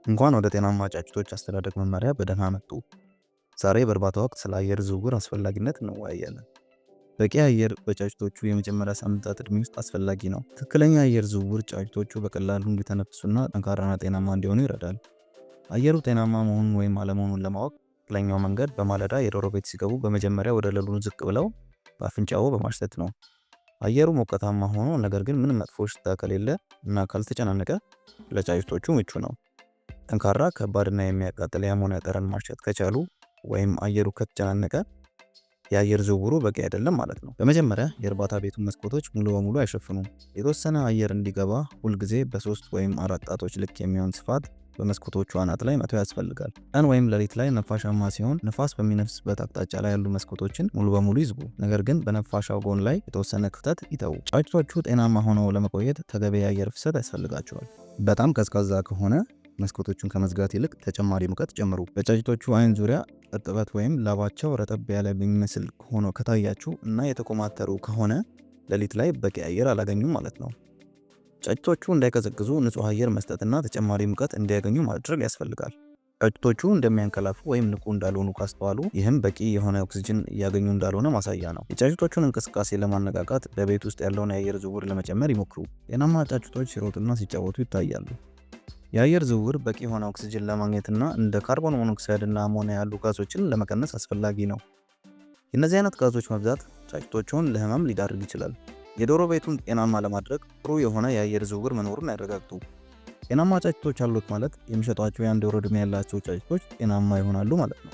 እንኳን ወደ ጤናማ ጫጩቶች አስተዳደግ መመሪያ በደህና መጡ። ዛሬ በእርባታ ወቅት ስለ አየር ዝውውር አስፈላጊነት እንወያያለን። በቂ አየር በጫጩቶቹ የመጀመሪያ ሳምንታት ዕድሜ ውስጥ አስፈላጊ ነው። ትክክለኛ አየር ዝውውር ጫጩቶቹ በቀላሉ እንዲተነፍሱና ጠንካራና ጤናማ እንዲሆኑ ይረዳል። አየሩ ጤናማ መሆኑን ወይም አለመሆኑን ለማወቅ ትክክለኛው መንገድ በማለዳ የዶሮ ቤት ሲገቡ በመጀመሪያ ወደ ወለሉ ዝቅ ብለው በአፍንጫዎ በማሽተት ነው። አየሩ ሞቃታማ ሆኖ ነገር ግን ምንም መጥፎ ሽታ ከሌለ እና ካልተጨናነቀ ለጫጩቶቹ ምቹ ነው። ጠንካራ፣ ከባድና የሚያቃጥል የአሞኒያ ጠረን ማሽተት ከቻሉ ወይም አየሩ ከተጨናነቀ የአየር ዝውውሩ በቂ አይደለም ማለት ነው። በመጀመሪያ የእርባታ ቤቱን መስኮቶች ሙሉ በሙሉ አይሸፍኑም። የተወሰነ አየር እንዲገባ ሁልጊዜ በሶስት ወይም አራት ጣቶች ልክ የሚሆን ስፋት በመስኮቶቹ አናት ላይ መተው ያስፈልጋል። ቀን ወይም ሌሊት ላይ ነፋሻማ ሲሆን ንፋስ በሚነፍስበት አቅጣጫ ላይ ያሉ መስኮቶችን ሙሉ በሙሉ ይዝጉ። ነገር ግን በነፋሻው ጎን ላይ የተወሰነ ክፍተት ይተዉ። ጫጩቶቹ ጤናማ ሆነው ለመቆየት ተገቢ የአየር ፍሰት ያስፈልጋቸዋል። በጣም ቀዝቃዛ ከሆነ መስኮቶቹን ከመዝጋት ይልቅ ተጨማሪ ሙቀት ጨምሩ። በጫጩቶቹ አይን ዙሪያ እርጥበት ወይም ላባቸው ረጠብ ያለ የሚመስል ሆኖ ከታያችሁ እና የተኮማተሩ ከሆነ ሌሊት ላይ በቂ አየር አላገኙም ማለት ነው። ጫጩቶቹ እንዳይቀዘቅዙ ንጹህ አየር መስጠትና ተጨማሪ ሙቀት እንዲያገኙ ማድረግ ያስፈልጋል። ጫጩቶቹ እንደሚያንቀላፉ ወይም ንቁ እንዳልሆኑ ካስተዋሉ ይህም በቂ የሆነ ኦክስጅን እያገኙ እንዳልሆነ ማሳያ ነው። የጫጩቶቹን እንቅስቃሴ ለማነቃቃት በቤት ውስጥ ያለውን የአየር ዝውውር ለመጨመር ይሞክሩ። ጤናማ ጫጩቶች ሲሮጡና ሲጫወቱ ይታያሉ። የአየር ዝውውር በቂ የሆነ ኦክስጅን ለማግኘትና እንደ ካርቦን ሞኖክሳይድ እና አሞኒያ ያሉ ጋዞችን ለመቀነስ አስፈላጊ ነው። የእነዚህ አይነት ጋዞች መብዛት ጫጩቶቹን ለህመም ሊዳርግ ይችላል። የዶሮ ቤቱን ጤናማ ለማድረግ ጥሩ የሆነ የአየር ዝውውር መኖሩን ያረጋግጡ። ጤናማ ጫጩቶች አሉት ማለት የሚሸጧቸው የአንድ ወር ዕድሜ ያላቸው ጫጩቶች ጤናማ ይሆናሉ ማለት ነው።